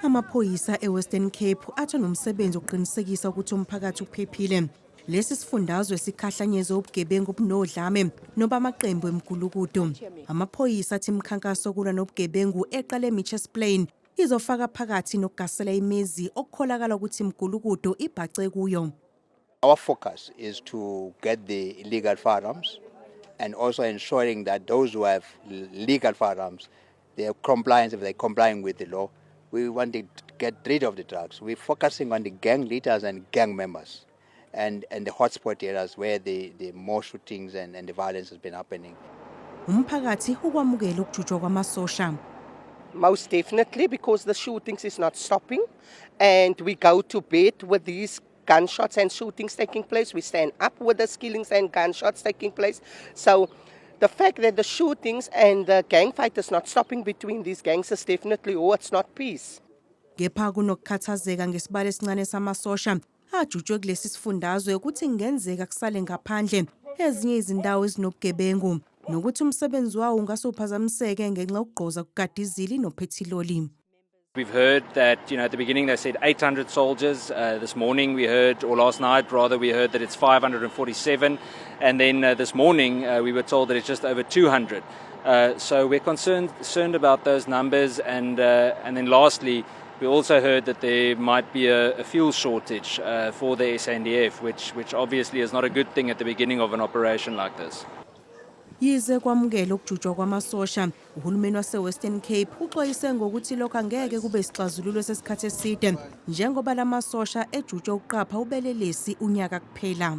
Amaphoyisa eWestern Cape athi anomsebenzi wokuqinisekisa ukuthi umphakathi uphephile. Lesi sifundazwe sikhahlanyezwe ubugebengu obunodlame nobamaqembu emigulukudu. Amaphoyisa athi imikhankaso yokulwa nobugebengu eqale eMitchells Plain izofaka phakathi nokugasela imizi okukholakala ukuthi imigulukudu ibhace kuyo. Our focus is to get the illegal firearms and also ensuring that those who have legal firearms, they are compliance, if they're complying with the law. We want to get rid of the drugs. We're focusing on the gang leaders and gang members and the hotspot areas where the more shootings and the violence has been happening. Umphakathi ukwamukela ukujutshwa kwamasosha. Most definitely, because the shootings is not stopping, and we go to bed with these gunshots and shootings taking place. We stand up with the killings and gunshots taking place. So the fact that the shootings and the gang fight is not stopping between these gangs is definitely, oh, it's not peace. Kepha kunokukhathazeka ngesibalo esincane samasosha ajutshwe kulesi sifundazwe ukuthi kungenzeka kusale ngaphandle ezinye izindawo ezinobugebengu nokuthi umsebenzi wawo ungase uphazamiseke ngenxa yokugqoza kukadizili nophethiloli. We've heard that at the beginning they said 800 soldiers. This morning we heard, or last night rather, we heard that it's 547. And then this morning we were told that it's just over 200. So we're concerned about those numbers. And then lastly, we also heard that there might be a fuel shortage for the SANDF, which obviously is not a good thing at the beginning of an operation like this. Yize kwamukela ukujutshwa kwamasosha, uhulumeni wase-Western Cape uxwayise ngokuthi lokho angeke kube isixazululo sesikhathi eside njengoba lamasosha ejutshwe ukuqapha ubelelesi unyaka kuphela.